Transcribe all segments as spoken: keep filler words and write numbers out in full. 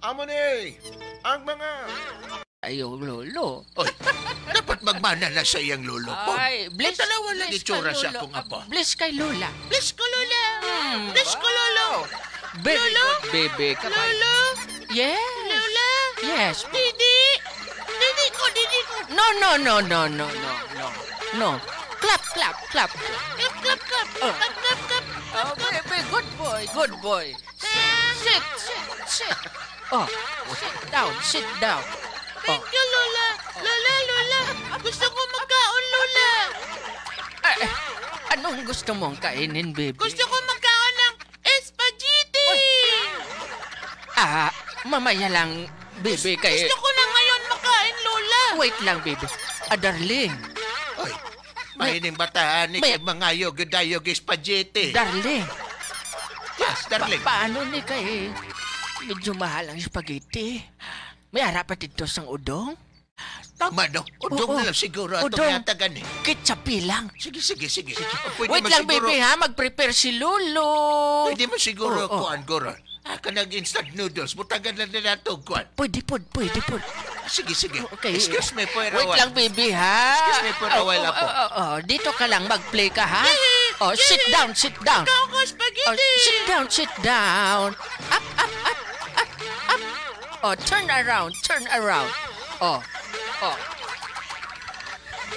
Amo ni, ang mga Ayaw, lolo. Oy, dapat magmana na sa iyang lolo po. Ay, bless, Tanawa lang bless itsura kay sa lolo. akong Ah, apo. Bless kay lola. Bless ko, Lola. Mm. Bless ko, Lolo. Very Lolo? good, baby. Come on. Lolo? Yes. Lola? Yes. Didi. Didi ko, didi ko. No, no, no, no, no, no, no. No. Clap, clap, clap. Clap, clap, clap. Oh. Clap, clap, clap. Oh, baby, good boy, good boy. Sit, sit, sit. Oh, sit down, sit down. Thank Oh. you, Lola. Lola, Lola. Gusto ko magkaon, Lola. Eh, eh, anong gusto mong kainin, baby? Gusto ko magkaon ng spaghetti. Ah, mamaya lang, baby, kay Gusto ko na ngayon makain, Lola. Wait lang, baby. Ah, darling. Oy, May mahining bata ni may kay mangayo gyud dayo og spaghetti. Darling. Yes, darling. Pa-, paano ni kay medyo mahal ang spaghetti? May ara pa dito sang udong? Tama, no? Udong Oo. na lang siguro atong Udong. Yatagan, eh. Ketchup lang. Sige, sige, sige. Pwede Wait man lang, siguro baby, ha? Mag-prepare si Lolo. Pwede man siguro Oo, oo. kuan, guro. Ah, kanang instant noodles. Butagan lang nila ito, kuan. Pwede pod, pwede pod. Sige, sige. Okay. Excuse me for a Wait while. lang, baby, ha? Excuse me for a Oh, while, oh, apo. oh, oh, oh. Dito ka lang, mag-play ka, ha? Yay! Oh, sit Yay! down, sit down. Ikaw ko, spaghetti! Oh, sit down, sit down. Up, up, up, up, up. Oh, turn around, turn around. Oh, oh.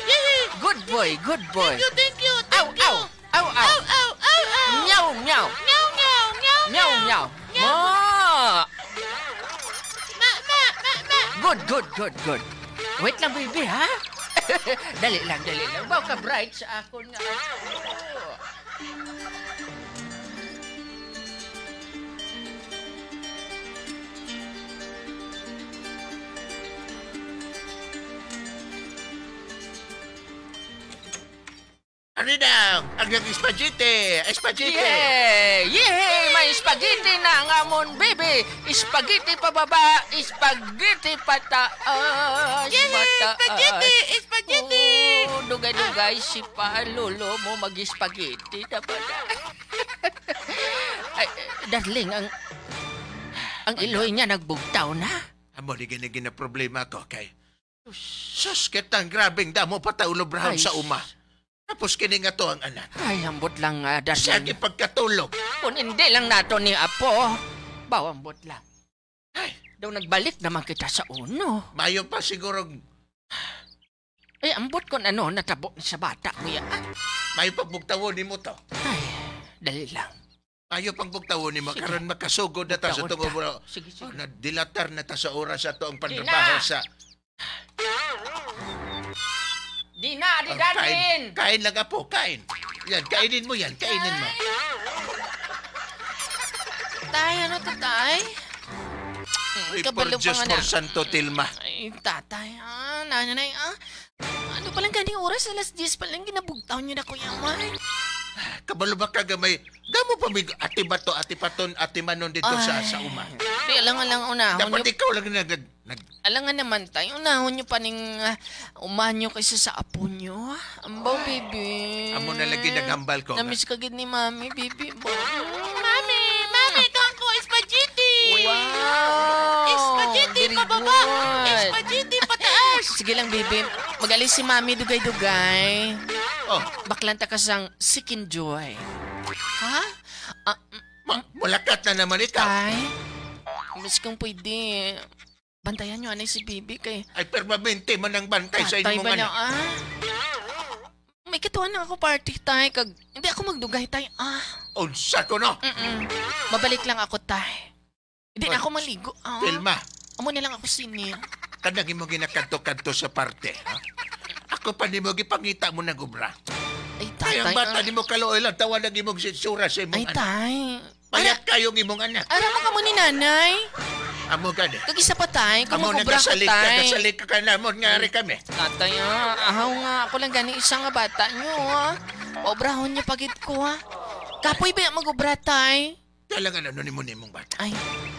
Yay! Good boy, good boy. Thank you, thank you, Ow, thank you. ow. Aw, aw. Aw, aw, aw, aw. Nyaw, nyaw. Nyaw, nyaw, nyaw, Nyaw, nyaw. nyaw. Nyaw. Ma. Ma, ma, ma, ma. Good, good, good, good. Wait lang, baby, ha? Dali lang, dali lang. Baw ka bright sa akon nga. Ari na ang nag-spaghetti! Spaghetti! Yay! Yay! May spaghetti na ang amon, baby! Spaghetti pababa, spaghetti pataas, Yay! pataas. Spaghetti! Spaghetti! Oh, dugay-dugay si pa lolo mo mag-spaghetti na pala. Ay, darling, ang, ang Ano? iloy niya nagbugtaw na. Amo ni gini ginaproblema ko kay Sus, kitang grabing damo pa ta ulobrahon Ay, sa uma. Tapos kini nga to ang anak. Ay, ambot lang, ah, Siya darling. gipagkatulog. Kung hindi lang nato ni Apo, baw ambot lang. Ay. Daw nagbalik naman kita sa uno. Mayo pa siguro. Ay, ambot kung ano natabo sa bata mo ya. Mayo pa bugtawon nimo to. Ay, dali lang. Ayo pang bugtawon nimo Sige. karon makasugod na ta sa Bugtawon tungod ta. mo. Sige, sige. Oh, nadilatar na ta sa oras sa ato ang Di pantrabaho na. sa Di na, di Oh, na, kain. din. Kain lang, apo, kain. Yan, kainin mo yan, kainin mo. Tay, ano to, tay? Ay, Kabalo por Diyos, pa nga por na. Santo, Tilma. Ay, tatay, ah, nanay, ah. Ano pa lang gani oras? Alas diyes pa lang, ginabugtaw niyo na, Kuya Amay. Kabalo ba ka gamay? Damo pa mig ati bato, ati paton, ati manon dito sa, Ay, sa uma. Di lang, alang unahon Dapat niyo. ikaw lang nag, nag, Alangan naman tayo, unahon niyo pa ning, ah, uma niyo kaysa sa apo niyo. Ambaw, Ay. baby. Amo na lagi naghambal ko nga. Namiss ka gid ni Mami, baby. Mami, Mami, kuha ko spaghetti. Wow. Spaghetti Very pababa. good. Spaghetti pataas. Sige lang, baby. Mag-alis si Mami dugay-dugay. Oh. Baklan ta ka sang Sikin Joy. Ha? Ah, m-, Ma-, mulakat na naman ikaw. Tay? Miss kung pwede. Bantayan niyo anay si Bibi kay Ay, permanente man ang bantay sa Patay imong ba na, anak. ah? May katuan lang ako party, tay, kag hindi ako magdugay, tay, ah. Unsa ko, no? Mm-mm. Mabalik lang ako, tay. Hindi na Ay, ako maligo, ah. Telma. Amo na lang ako sini. Kanang imong ginakadto-kadto sa parte, ha? Ako pa nimo gipangita mo nag-obra. Ay, Kaya ang tatay, bata ah. nimo kaluoy lang, tawa nag imong sitsura sa imong Ay, anak. tay. Payat Ara- kayo ang imong anak. Ara mo kamo ni nanay? Amo gani. Kag isa pa, tay, kung Amo mag-obra ka, nagasalig ka, tay. gasalig ka ka namon nga ari kami. Tatay, ah, ahaw nga, ako lang gani isa nga bata nyo, ah. Paobrahon nyo pagit ko, ah. Kapoy ba mag-obra, tay? Kailangan ano nimo nimong bata? Ay.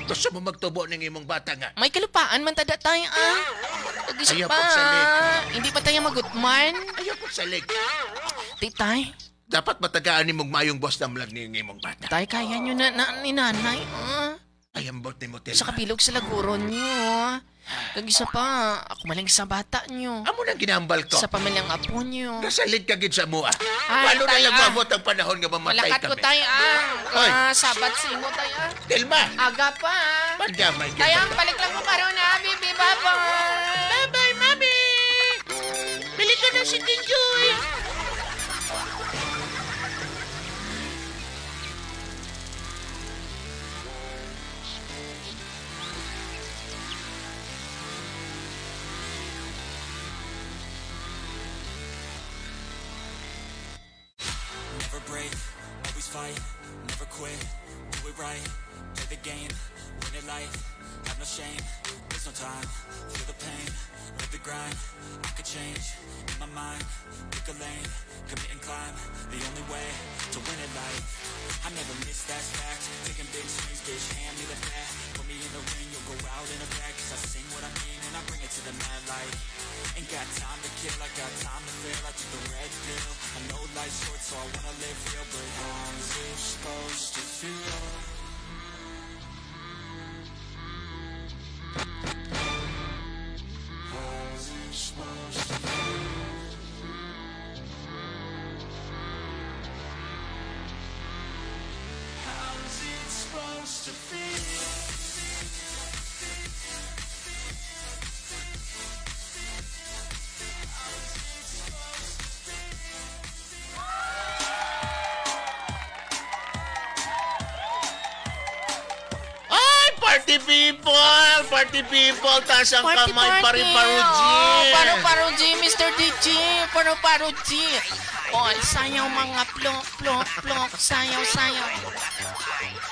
Gusto mo magtubo ning imong bata nga? May kalupaan man tada, tay, ah. Kag isa Ayaw pa, pagsalig. hindi pa tayo magutman. Ayaw pagsalig. Di, tay. Dapat matagaan nimong mayong buwas damlag ni imong bata. Tay, kaya nyo na, na ni nanay, ah. Ay, ambot nimo, Telma. Sa kabilog sa laguron niyo. Kag isa pa, ako man lang sa bata niyo. Amo nang ginahambal ko. Sa pamilyang apo niyo. Gasalig ka gid sa amoa. Ay, Paano na tay, lang ah. maabot ang panahon nga mamatay Malakat ko, kami? tay, ah. Hoy. Ah, sabat sa imo, tay, ah. Telma! Aga pa, ah. Pandamay ka Tay, ah, ba? balik lang ko karon, ah, baby. Bye-bye. Bye-bye, mami! Balik ka na si Tinjoy! Never break, always fight, never quit, do it right, play the game, win it life, have no shame, there's no time, feel the pain, live the grind, I could change, in my mind, pick a lane, commit and climb, the only way to win it life, I never miss, that's fact, taking big swings, bitch, hand me the bat, put me in the ring, you'll go out in a bag, 'cause I sing what I mean and I bring it to the mad light, ain't got time to kill, I got time to feel, I took the red pill, I know life's short, so I wanna live real, but how's it supposed to feel? How's it supposed to feel? How's it supposed to feel? Ay, party people! Party people! Taas ang Party, kamay, party. Pare-paro G! Oh, paro-paro G, Mister D J! Paro-paro G! Oh, sayaw mga plok, plok, plok! Sayaw, sayaw!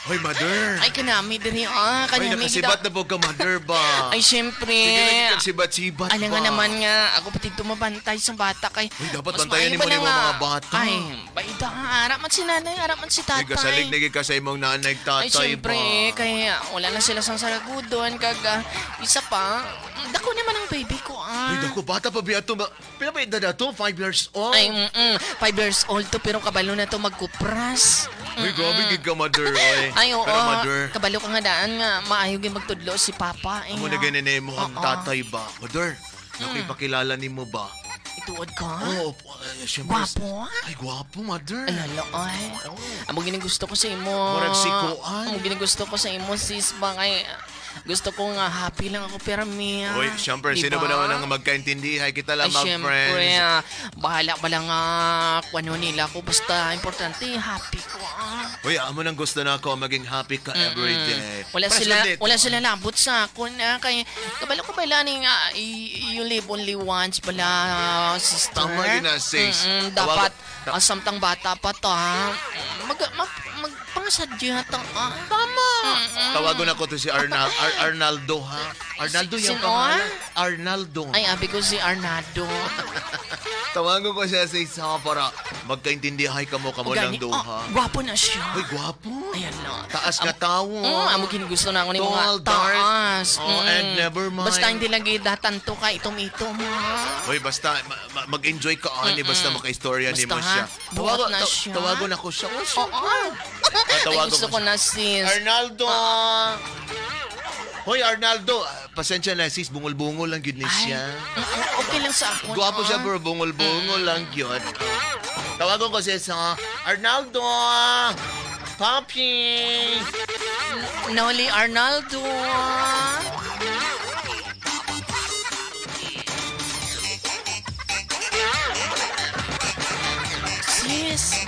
Hoy, mother! Ay, kanami diri, ah. Ay, Kanami nakasibat gid, ah. na po ka, mother, ba? Ay, syempre. Sige, lagi kang sibat-sibat Alam nga ba? naman nga, ako pati tumabantay sa bata kay Uy, dapat mas bantayan maayo nimo ba na ni nga mga bata. Ay, baida, ara man si nanay, ara man si tatay. Ay, gasalig na gid ka sa imong nanay, tatay Ay, syempre, ba? kay, ah, wala na sila sang saragudon, kag, ah, isa pa, mm, dako naman ang baby ko, ah. Ay, dako, bata pa biya to, ba? Pila ba edad na to? Five years old? Ay, mm-mm. Five years old to, pero kabalo na to magkupras. Uy, grabe Mm-mm. gid ka, mother, oy. Ay, oo. Pero, mother. Kabalo ka nga daan nga maayo gyud magtudlo si Papa, eh, Amo na nga. gani nimo ang Oo. tatay ba? Mother, Mm. nakipakilala nimo ba? Ituod ka? Oo, po, eh, syempre. Gwapo? Ay, gwapo, mother. Ay, hala, ay. Oo. Amo gini gusto ko sa imo. Murag si Kuan. Amo gini gusto ko sa imo, sis, ba, kay gusto ko nga happy lang ako, pero, Mia, Uy, syempre, di sino ba ba? naman ang magkaintindihay? Kita lang Ay, mag-friends. syempre, ah, bahala ba lang, ah, kung ano nila ko. Basta, importante, happy ko, ah. Uy, amo nang gusto na ako, maging happy ka Mm-mm. everyday. Wala Tapos sila, nandito. wala sila labot sa akon, ah, kay kabalo ko ba lang nga, y-, you live only once bala, sister? Tama yun, ah, sis. Mm-mm, Tawag-, dapat, ta- ah, samtang bata pa ta, mag, mag, mag, Pangasadya ta, ah. Tama. Mm-mm. Tawagon ako to si Arnal-, Ar-, Arnaldo, ha? Arnaldo Si-, yung sino, pangalan. ah? Arnaldo. Ay, abi ko si Arnaldo. Tawagon ko siya sa isa para magkaintindihay kamo, kamo O, ng gani, duha. oh, gwapo na siya. Uy, gwapo. Ayan na. Taas nga Am-, tawo. mm, amo gid gusto na ako ni mga Tall, dark. taas. Oh, Mm. and never mind. Basta hindi lagi datanto ka, itom-itom, ha? Uy, basta ma-, ma-, mag-enjoy ka, ani, Mm-mm. basta makaistorya Basta, nimo ha? siya. Buhat Tawago-, na ta-, siya. tawagon ako siya. Oh, siya Oo. pa. Ah, Ay, tawagon gusto ko ko siya. na, sis. Arnaldo! Ah. Hoy, Arnaldo! Ah, pasensya na, sis. Bungol-bungol lang gyud ni Ay, siya. mm, okay lang sa akon, Guwapo siya, ah. pero bungol-bungol Mm. lang gyud. Tawagon ko siya sa Arnaldo! Papi! N-, Noli Arnaldo! Sis.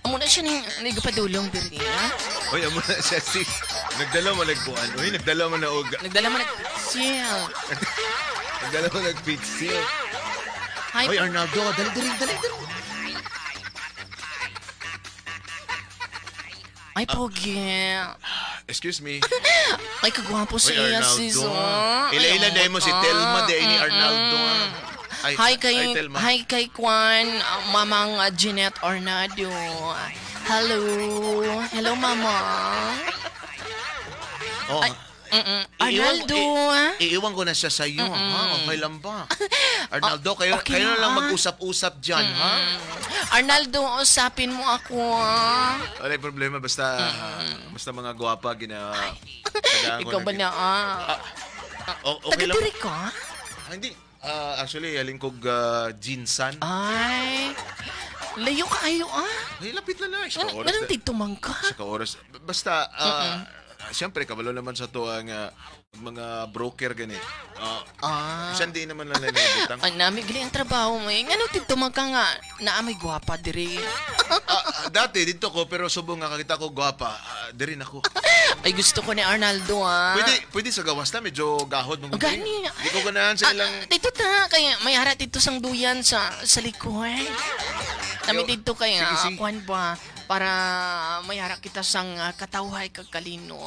Amo na siya ning nagapadulong diri, ha? Hoy, amo na siya, sis. Nagdala man nagkuan. Uy, nagdala man na og Nagdala man nag-, siya. Nagdala man nagpitsil. Hi, Hoy, Arnaldo, dali, dali, dali, dali. Ay, Ah. pogi. Excuse me. Ay, kagwapo Uy, siya, Arnaldo. sis, oh. Ila-ila Ay, na mo si ah, Telma, di ay ni mm-mm. Arnaldo, ah. Ay, Hi kay, ay, Telma. hi kay Kwan, ah, Mamang, ah, Jeanette Arnado. Hello. Hello, Mama. Oh, Ay. Mm-mm. Iiwan ko, Arnaldo, i-, ah. iiwan ko na siya sa iyo, ha? Mm-mm. Okay lang ba? Arnaldo, Ah, kayo, okay kayo lang, na lang ah. mag-usap-usap dyan, ha? Mm-mm. Arnaldo, usapin mo ako, ah. Wala problema, basta, Mm-mm. basta mga gwapa, gina-, Ay. tagaan ko Ikaw na ba gid. na, ah? Ah, o-, okay Taga lang. diri ka? Ah, hindi. Ah, actually, halin kog, ah, Jinsan. Ay, layo kaayo, ah. Ay, lapit na na. Isa ka Ngan-, oras nganong na. didto man ka? Isa ka oras. B-, basta, ah, Mm-mm. ah, siyempre, kabalo naman sa to ang, ah, mga broker gani. Ah, Ah. Bisan di naman lang na nabutang. Ang nami gali ang trabaho mo, eh. Nganong didto man ka nga naa may gwapa diri? Ah, ah, dati, dito ko, pero subong nga kakita ko gwapa, ah, diri na ko. Ay, gusto ko ni Arnaldo, ah. Pwede, pwede sa gawas na, medyo gahod mo Gani. Di ko ganahan sa Ah, ilang dito ta, kay may ara dito sang duyan sa, sa likod. Kami Yo, dito kay, sige, ah, sige. kuwan ba, para may ara kita sang, ah, katawhay kag kalino.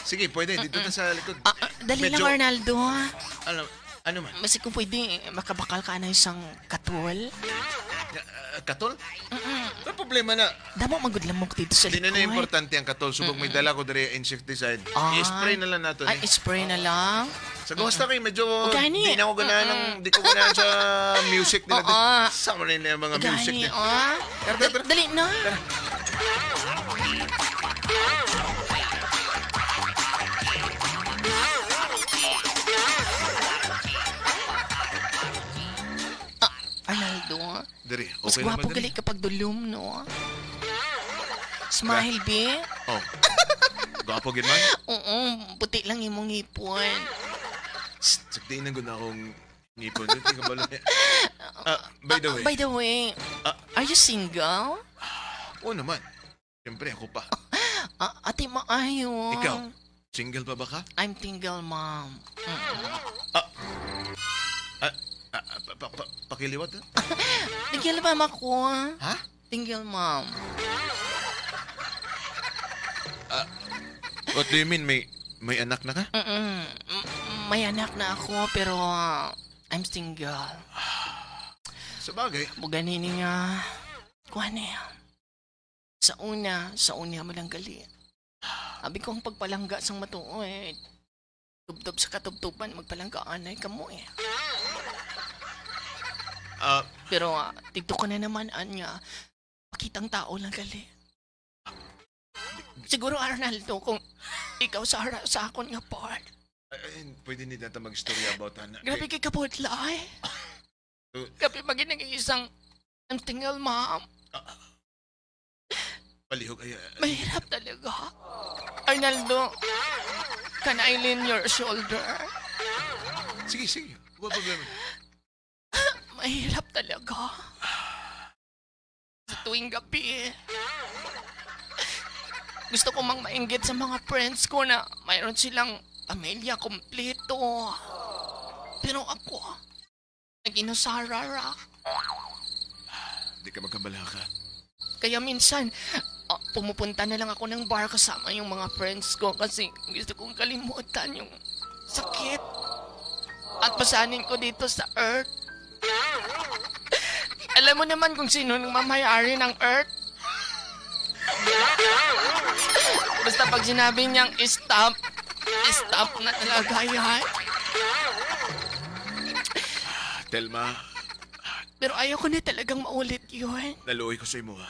Sige, pwede. Dito Mm-mm. ta sa likod. Ah, ah, dali Medyo lang, Arnaldo, ah. Ano, ano man? Basi kung pwede, makabakal ka na isang katol. Ah, katol? Mm-mm. Ang problema na. Damo man gud lamok dito sa Di na na likod. importante ang katol. Subong may Mm-mm. dala ko diri insecticide. Ah. I-spray na lang nato Ah, ni. i-spray na lang? Sa gawas na kay medyo O, gani. di na ako ganahan ng, Mm-mm. di ko ganahan sa music nila. Oo. Sama na yung mga Gani, music niya. oh. Tara, tara, tara. Dali na. Tara. Ah, Arnaldo, Diri, mas okay gwapo naman diri. gali ka pag dulom, no? Smile, Gra- be. Oh. Gwapo gid man? Oo, puti lang imong ngipon. Psst, sagdi na gud akong ngipon. Di ka balo niya. Ah, by the Ah, way. by the way, Ah. are you single? Oo naman. Siyempre, ako pa. Ah, ate, maayo. Ikaw, single pa ba ka? I'm single, ma'am. Mm. Ah, ah, ah, ah, pa, pa, pa, pakiliwat, ha? Single, ma'am, ako. Ha? Single, ma'am. Ah, what do you mean? May, may anak na ka? Mm-mm. M-, may anak na ako, pero, ah, I'm single. Sa bagay. Bugan ini nga, kuwan eh. Sa una, sa una mo lang gali. Abi ko ang pagpalangga sang matuod. Tubtob sa katubtoban, magpalangga anay kamo eh. Ah. Pero, ah, dito ka na naman, an nga, pakitang tao lang gali. Siguro, Arnaldo, kung ikaw sa hara-, sa akon nga part. Ay, ay, pwede ni data mag-istorya about ana. Grabe Kay kay kabudlay. Uh, Grabe maging naging isang, I'm single mom. Ah. Palihog, ay, ay. Mahirap talaga. Arnaldo, can I lean your shoulder? Sige, sige. Wala problema. Mahirap talaga. Sa tuwing gabi, gusto ko mang mainggit sa mga friends ko na mayroon silang pamilya kompleto. Pero ako, nag-inusara ra. Di ka magkabalaka. Kaya minsan, ah, pumupunta na lang ako ng bar kasama yung mga friends ko kasi gusto kong kalimutan yung sakit at pasanin ko dito sa earth. Alam mo naman kung sino nang mamayari ng earth. Basta pag sinabi niyang stop, stop na talaga yan. Telma, Pero ayaw ko na talagang maulit yun. Naluoy ko sa imo, ha?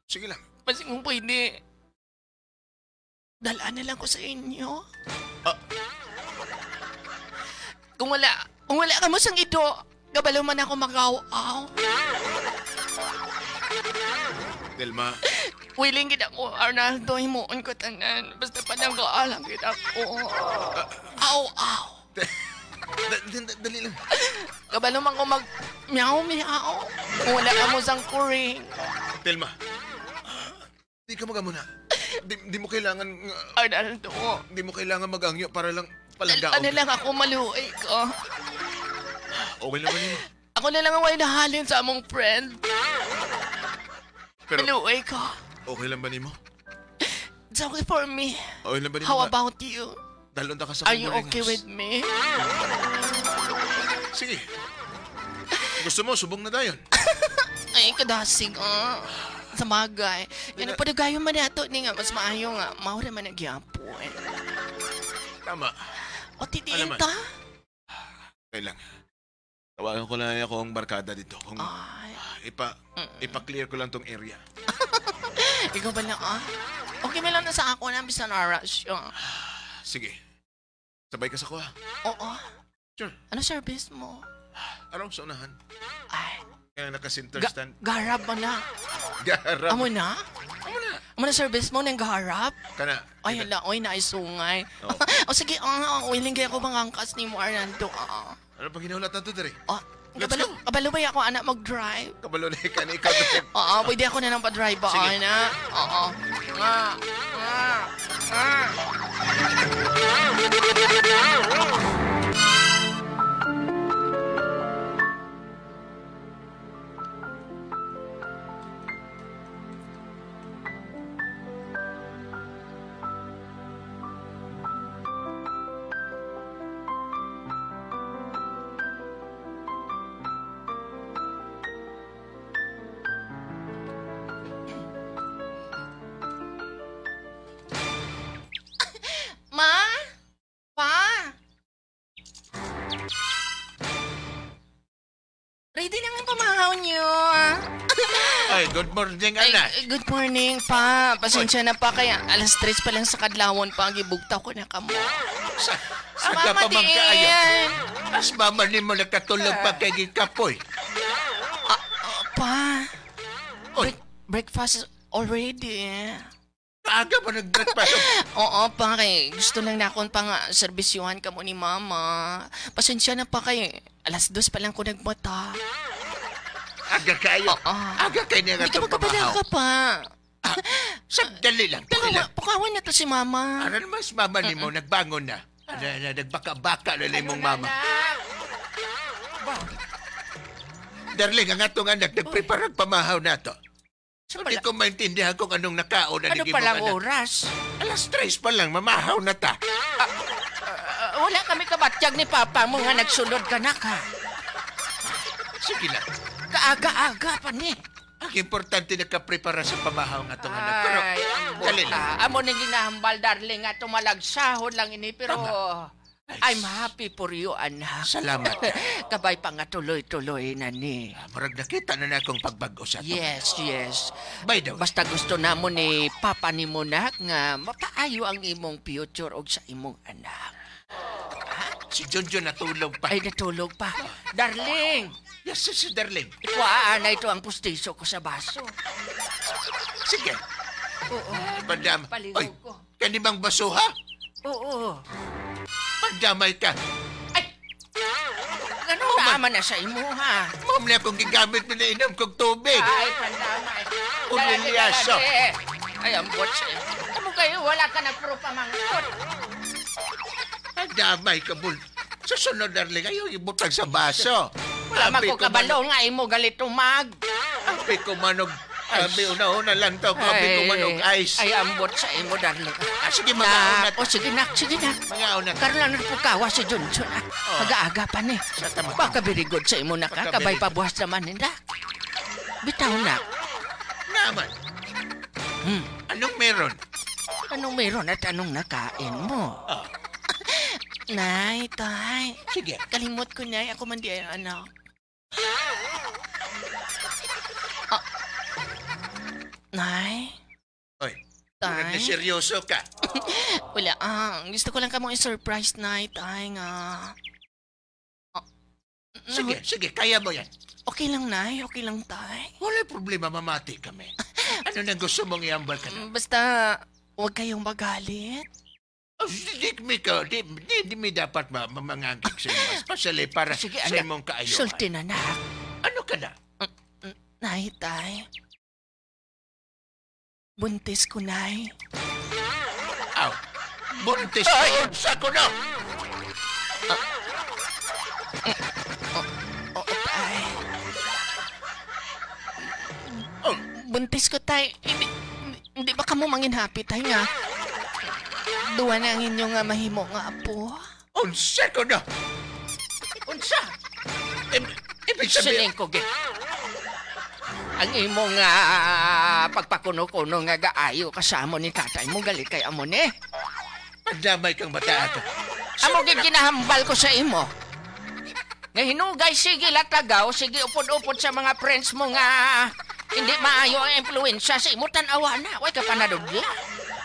Sige lang. Basta kung pwede, dala na lang ko sa inyo. Ah. Kung wala, kung wala ka mo sang ido, kabalo man ako magaw-aw. Telma. Willing gid ako, Arnaldo, himuon ko tanan. Basta pananggalang gid ako. Ah. Aw, aw. Da-, da-, da-, dali lang. Kabalo man ko mag meow, meow. Kung wala ka mo sang kuring. Telma, di ka magamuna. Di, di mo kailangan nga Arnaldo. Di mo kailangan mag-angyo para lang palanggaon Ano ka. lang ako, maluoy ko. Okay lang ba yun? Ako na lang ang way nahalin sa among friend. Pero Maluoy ko. Okay lang ba nimo? It's okay for me. Okay lang ba nimo How nga about you? Dalon ta ka sa Are akong you boarding okay house? with me? Sige. Gusto mo, subong na dayon. Ay, kadasig, ah. Sa bagay. Yan Dina- ang padugayon man nato ni nga mas maayo nga mao ra man ang gyapon. Tama. O, titi Alam man. ta? Okay lang. Tawagan ko lang yung akong barkada dito. Kung Ay. ipa, Mm. ipa-clear ko lang tong area. Ikaw ba lang, ah? Okay, may lang na sa ako na, bisan ara siya. Sige. Sabay ka sa kuha. Oo. Sure. Ano service mo? Aram sa unahan. Ay. Kaya naka-center Ga- stand. Garab mo na. Garab. Amo na? Amo na. Amo na service mo nang garab? Kana. Ay, Ina- hala, oy, naisungay. Oo. O sige, ah, willing kaya ko mangangkas ni mo, Arnaldo, ah. Ano pang ginahulat nato diri? Oh, Let's kabalo, go. kabalo ba ako, anak, mag-drive? Kabalo na ka ni ikaw, drive. Oo, pwede ako na lang pa-drive ba, Sige. ana? Oo. Nga, nga, nga. Ma? Pa? Ready na nga ang pamahaw niyo, ah. Ay, good morning, Ay, anak. Good morning, pa. Pasensya na, pa, kaya alas tres pa lang sa kadlawon pa, gibugtaw ko na kamo. Sa, sa Ah, Mama ka pa man kaayo. Diin. As mama nimo nakatulog pa kay gikapoy. Ah, ah, pa. Oy. Break-, breakfast already. Aga pa nag-breakfast. Oo, pa, kay gusto lang nakon pa nga serbisyuhan kamo ni Mama. Pasensya na, pa, kay alas dos pa lang ko nagmata. Aga kayo. Oo. Aga kayo nga Hindi ka itong magkabalaga pamahaw. pa. Ah, sandali lang, Pero dali lang. wa-, pukawan na to si Mama. Aral mas mama nimo, Mm-mm. nagbangon na. Ano na, nagbaka-baka na lang imong mama. Darling, ang atong anak, nagpreparag pamahaw na to. Hindi ko maintindihan kung anong nakaon na Ano ni palang imong anak. oras? Alas tres pa lang, mamahaw na ta. Ah, ah, wala kami kabatyag ni Papa mo nga nagsulod ka na ka. Sige lang. Kaaga-aga pa ni. Ang importante, nakaprepara sa pamahaw nga tong anak. Pero, Ay, ang dali lang. buta. Amo ning ginahambal, darling, nga tumalagsahon lang ini, pero Tama. Ay, I'm happy for you, anak. Salamat. Kabay pa nga tuloy-tuloy na ni. Ah, murag nakita na na akong pagbag-o sa to. Yes, yes. By the way. Basta gusto namo ni Papa nimo, nak, nga mapaayo ang imong future og sa imong anak. Si Junjun natulog pa. Ay, natulog pa. Darling! Yes, si, si Darling. Ikuha na ito ang pustiso ko sa baso. Sige. Oo. Madam. Paligaw Oy, ko. Kani bang baso, ha? Oo. Pagdamay ka. Ay! Ano Oh, man. naman na sa imo, ha? Ma'am, na akong gigamit mo na inom kog tubig. Ay, pandamay. Ulilyaso. Dali, dali. Ay, ang botse. Amo kayo, wala ka nagpro pamangkot. Pagdamay ka, bul-, Sa sunod, darling, ayaw ibutang sa baso. Wala man Abi ko ko kabalo man nga imo gali tumag. Abi ko man og, Ay, abi una-una lang to, abi ko man og Ay, ice. ay, ambot sa imo, darling. Ah, sige, Nak, mangaon na ta. o sige, nak, sige, nak. Mangaon na ta. Karon lang nagpukawa si Junjun, ah. Oh. Aga-aga pa ni. Sa tama. Baka very good sa imo, nak, ah. Baka Kabay very good. pabuhas naman, eh, nak. Bitaw, nak. Naman. Hmm. Anong meron? Anong meron at anong nakain mo? Ah. Nay, tay. Sige. Kalimot ko, nay. Ako man di ay anak. Ah. Nay? Oy, murag Tay? na seryoso ka. Wala, ah. Gusto ko lang kamong i-surprise, nay, tay, nga. Ah, Sige, na- sige, kaya mo yan. Okay lang, nay. Okay lang, tay. Wala problema, mamati kami. Ano na gusto mong iambal ka na? Mm, basta, huwag kayong magalit. Oh, di, di, mi ka, di, di, di mi dapat ma-, ma-, mangagig sa imo, especially para Sige, sa anak. imong kaayuhan. Sulti na, nak. Ano ka na? Mm, mm, nay, tay. Buntis ko, nay. Aw, buntis Ay! ko, unsa ko na? Oo, tay. Oh. Buntis ko, tay. Hindi, hindi, hindi ba kamo mangin happy, tay, nga? Duwa na ang inyo nga mahimo nga apo. Unsa ko na? Unsa? Im-, ibig sabihin Siling ko, gid. Ang imo nga pagpakuno-kuno nga gaayo ka sa amo ni tatay mo, gali kay amo ni. Pandamay kang mata ato. Amo gid ginahambal ko sa imo. Nga hinugay, sige latagaw, sige upod-upod sa mga friends mo nga hindi maayo ang impluwensya sa imo, tan-awa na, way ka panadudla.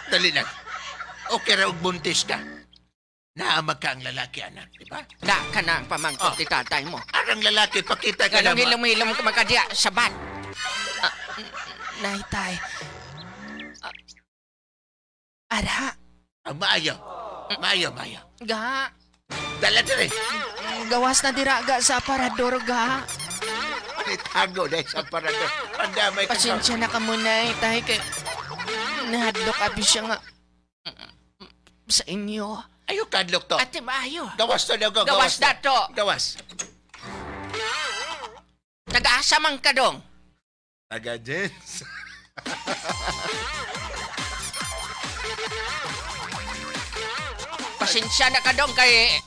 Dali lang. Okay ra og buntis ka. Naamag ka ang lalaki, anak, di ba? Na ka na ang pamangkot Oh. ni tatay mo. Arang lalaki, pakita ka Nganong naman. hilom-hilom ka makadiya, sabat? Ah, n- nay, tay. Ah, ara. Ah, maayo. Maayo, maayo. Ga. Dala diri. Gawas na dira ga sa aparador ga. Itago na sa aparador. Pandamay ka. Pasensya na ka muna, eh, tay, kay nahadlok abi siya nga sa inyo. Ayaw kadlok to. Ate, maayo. Gawas to, gawas, Gawas gawas to. dato. Gawas. Taga-asa man ka, Dong? Taga Jens. Pasensya na ka, Dong, kay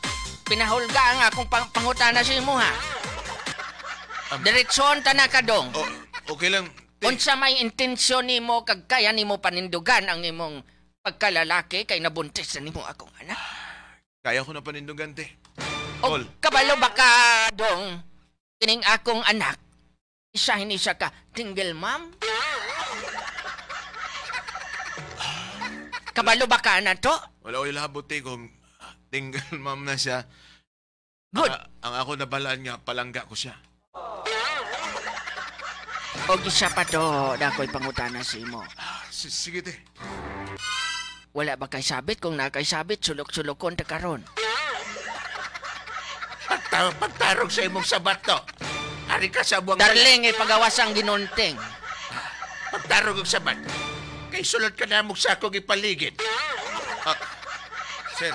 pinahulga ang akong pang-, pangutana sa imo, ha? Am- Diretsohon ta na ka, Dong. Oh, okay lang, te. Unsa may intensyon nimo kag kaya nimo panindugan ang imong pagkalalaki kay nabuntis na nimo akong anak? Kaya ko na panindugan, te. Og Tol. kabalo ba ka, Dong? Kining akong anak, isa ini siya ka single mom? Kabalo ba ka na to? Wala ko ilabot, te, kung single mom na siya. Good. Ang, ang ako nabalaan nga, palangga ko siya. Og isa pa to, na ako'y pangutana sa imo. Ah, si-, sige, te. Wala ba kay sabit? Kung na kay sabit, sulok-sulokon ta karon. Pagta-, pagtarong sa imong sabat to. Ari ka sa buwang Darling, ipagawas ang ginunting. Pagtarong og sabat. Kay sulod ka na mong sakog ipaligid. Ah, sir.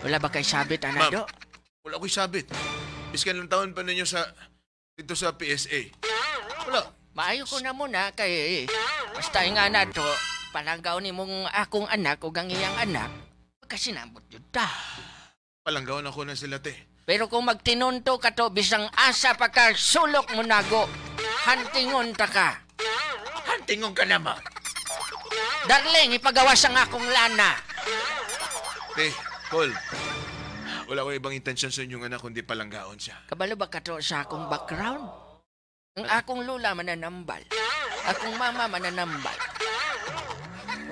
Wala ba kay sabit, Ma'am. Anado? Wala ko'y sabit. Biskan lang taon pa ninyo sa, dito sa P S A. Wala. Maayo ko na muna kay basta nga na to, palanggaw ni mong akong anak o ang iyang anak, magkasinabot yun ta. Palanggaw na ko na sila, te. Pero kung magtinunto ka to, bisang asa pa ka sulok mo nago, hantingon ta ka. Hantingon ka naman. Darling, ipagawas ang akong lana. Te, Col, wala ko ibang intensyon sa inyong anak kundi palanggaon siya. Kabalo ba ka to sa akong background? Ang akong lola mananambal. Akong mama mananambal.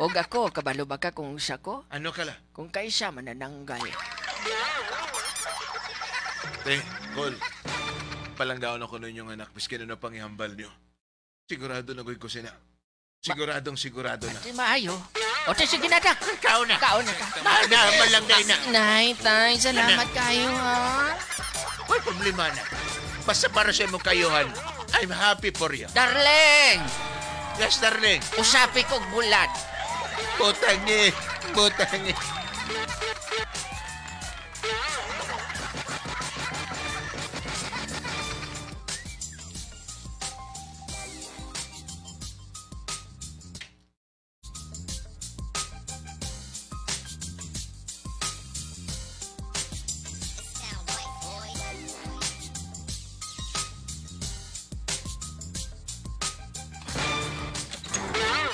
Og ako, kabalo ba ka kung unsa ko? Ano ka la? Kung kaisa manananggal. Te, Col, palanggaon ako ninyong anak, biskin ano pang ihambal niyo. Sigurado na gud ko sina. Siguradong sigurado na. Di maayo. O, te, sige na, dak. Kaon na. Kaon na ka. Ma, na, malang na ina. Nay, tay, salamat kayo, ha? Way problema na. Basta para sa imong kayuhan, I'm happy for you. Darling! Yes, darling. Usapi kog bulat. Butangi, butangi.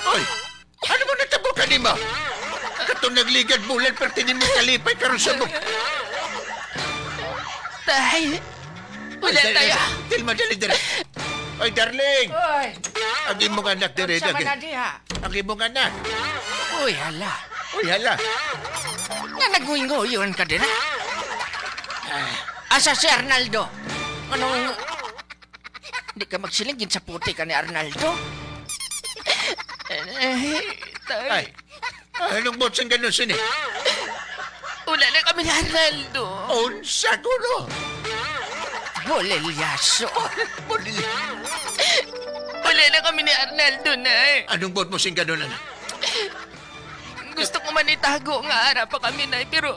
Oy! Ano mo natabo kanima? Katong nagligad bulan, perti nimo kalipay karon sa buk-, Tay, wala Ay, dali, tayo. Dali, Tilma, dali, dali. Oy, darling! Oy! Ang imong anak diri, Unsa man dali. na diha? Ang imong anak. Uy, hala. Uy, hala. Nga naguingoyon ka din, ha? Asa si Arnaldo? Anong, di ka magsiling, ginsaputi ka ni Arnaldo? Eh, tay. Ay, anong botsing ganun sini? Wala na kami ni Arnaldo. Unsa kuno? Bolilyaso. Bolil- Wala na kami ni Arnaldo, Nay. Anong buot mo sing ganun, anak? Gusto ko man itago nga ara pa kami, Nay, pero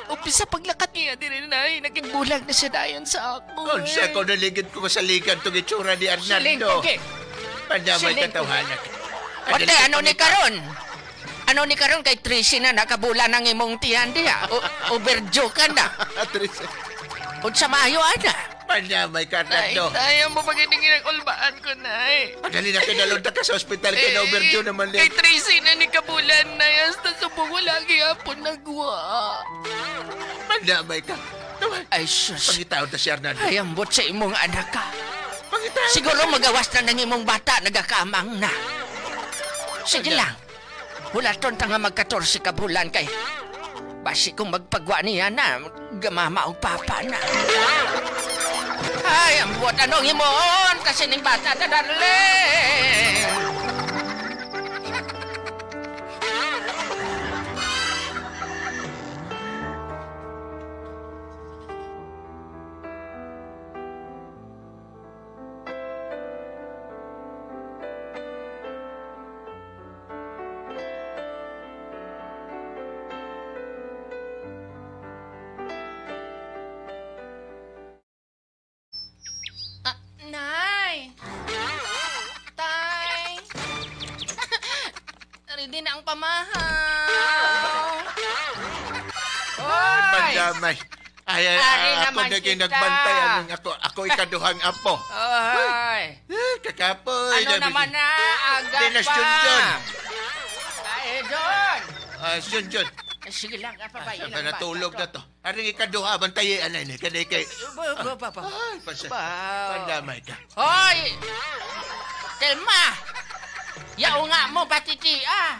umpisa paglakat niya diri, Nay, naging bulag na siya dayon sa ako, Unsa eh. ko naligid ko masaligan tong itsura ni Arnaldo? Siling, okay. Pandamay Siling, katawhanan. Ate, ano ni karon? Ano ni karon kay trese na nakabula nang imong tiyan diha? O, overdue ka na. Trese. Unsa maayo ana? Pandamay ka, Tay, Arnaldo. Tay, amo pa gid ang ulbaan ko, Nay. Padali na kay dalon ta ka sa ospital kay Eh, na-overdue naman, kay eh. Trece na ni kabulan, Nay. Hasta subong wala gihapon nagwa. Pandamay ka. Tama. Ay, sus. Pangitaon ta si Arnaldo. Ay, ambot sa imong anak ka. Pangitaon. Siguro magawas na nang imong bata, nagakamang na. Sige Pandamay. lang. Hulaton ta nga mag-katorse ka bulan kay basi kung magpagwa niya na, gamama og papa na. Ay, ambot, anong himuon ta sining bata ta, darling? Ah, Nay! Tay! Ready na ang pamahaw! Hoy! Pandamay. Ay, ay, Ari ah, ako naman na kita. ginagbantay. Anong ako? Ako ikaduhang apo. Ay. Eh, kakapoy, Ano nabi naman niya. na? Aga Di na, pa. Junjun. Ay, John. Ah, Junjun. Eh, sige lang, Ah, apabay sa lang, natulog bata na to. Aring ikaduha, bantayi, anay ni. Kanay kay Ba, ba, ba, ba. Ay, pasa. Ba. Pandamay ka. Hoy! Telma! Yaunga mo, patitia!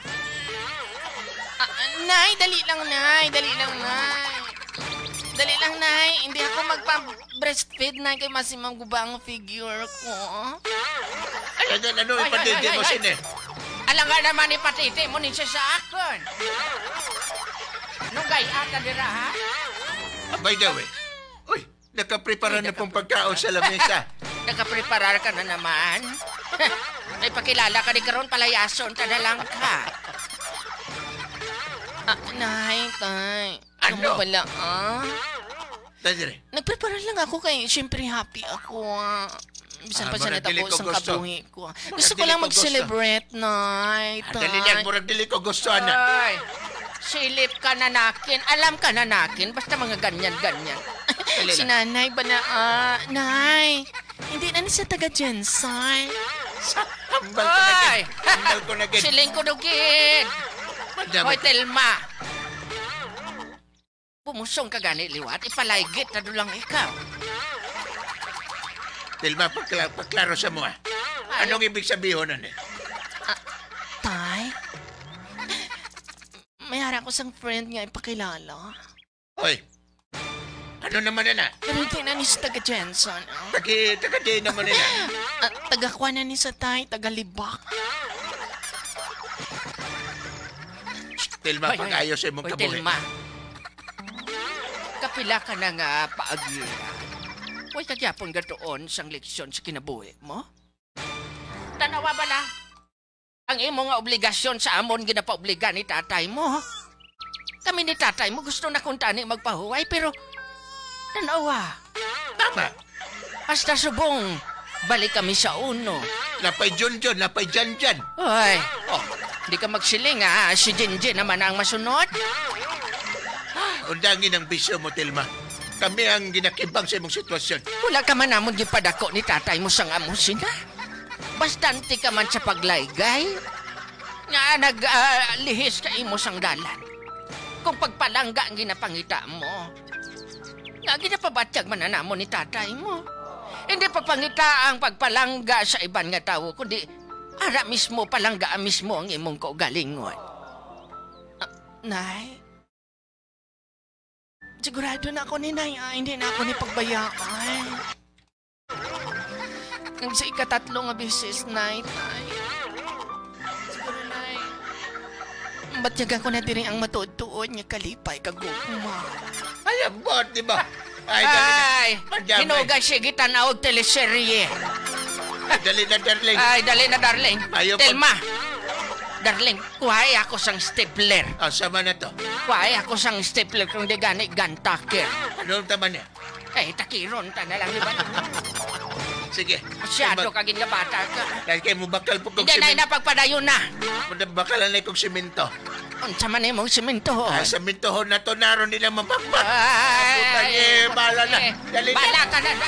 Ah, Nay, dali lang, Nay. Dali lang, Nay. Dali lang, Nay. Hindi ako magpa-breastfeed, Nay, kay masimang guba ang figure ko. Ay, ano, ano, Ay, ay, ipatiti ay, mo ay, sini? ay. Alangan naman, ipatiti mo ni siya sa akon. Nung gay-a ka dira, ha? Ah, by the way, uy, nakaprepara Ay, na pong naka- pagkaon sa lamesa. Nakapreparar ka na naman. May pakilala ka di karon, palayason ka na lang ka. Ah, Nay, Tay. Ano? Ano bala, ah? Dali, dali. Nagprepara lang ako kay siyempre happy ako, ah. Bisan Ah, pa siya murag dili natabo ko sa gusto. kabuhi ko, ah. Murag Gusto ko dili lang ko gusto. mag-celebrate, Nay, Ah, dali lang, Tay. murag dili ko gusto, ana. Ay, silip ka na nakin. Alam ka na nakin. Basta mga ganyan-ganyan. Dali Si lang. Nanay ba na, ah, Nay? Hindi na ni siya taga Gensan. Sa hambal ko na Ay! gid. Hambal ko na gid. Siling ko dugid. Madami Hoy, ka. Telma. Bumusong ka gani liwat, ipalaygit na dulang ikaw. Telma, pakla-, paklaro sa mo, ah. Ay. Anong ibig sabihin nun, eh? Ah, Tay? May ara ko sang friend nga ipakilala. Hoy, ano naman na na? Pero hindi na ni siya taga Gensan, ah. Tagi-, taga di naman nila. Ah, taga kuan na ni sa Tay, taga Libak. Telma, Hoy, hoy. pag-ayos sa imong Hoy, kabuhi. Telma. Kapila ka na nga paagiran? Way ka gyapon gatuon sang leksyon sa kinabuhi mo? Tanawa bala. Ang imo nga obligasyon sa amon ginapaobliga ni tatay mo. Kami ni tatay mo gusto na kuntani magpahuway, pero tanawa. Tama. Hasta subong, balik kami sa uno. Napay Junjun, napay Janjan. Ay, Oh. di ka magsiling, ha? Si Jinjin naman ang masunod. Undangi ng bisyo mo, Telma. Kami ang ginakibang sa imong sitwasyon. Wala ka man namon gipadako ni tatay mo sang amo sina. Bastante ka man sa paglaygay. Nga nag, ah, lihis ka imo sang dalan. Kung pagpalangga ang ginapangita mo, nga ginapabatyag man na namon ni tatay mo. Hindi pagpangita ang pagpalangga sa iban nga tawo, kundi ara mismo, palangga mismo ang imong kaugalingon. Ah, Nay, Sigurado na ako ni Nay, ah, hindi na ako ni pagbayaan. Ang sa ikatatlo nga beses, Nay, Tay. Siguro, Nay. Batyag ako na diri ang matuod-tuod nga kalipay kag gugma. Ay, ambot, di ba? Ay, dali na. Ay, Madamay. Hinuga, sige, tanaw og teleserye. Ay, dali na, darling. Ay, dali na, darling. Ayaw pag- Telma. Darling, kuhaay ako sang stapler. Ah, sama na to. Kuhaay ako sang stapler kung di gani gun tucker. Ano ang tama niya? Eh, takiron ta na lang, di ba? Sige. Masyado Mag- ka gid nga bata ka. Dahil kayo mo bakal po kong Hindi na simen- inapagpadayon na. Bakalan na kong simento. Unsa man imong simento, ho? Ah, simentohon na to, naroon nila mabakbak. Ay, Putang eh, bahala na. eh, Dali na. Bahala ka na, na.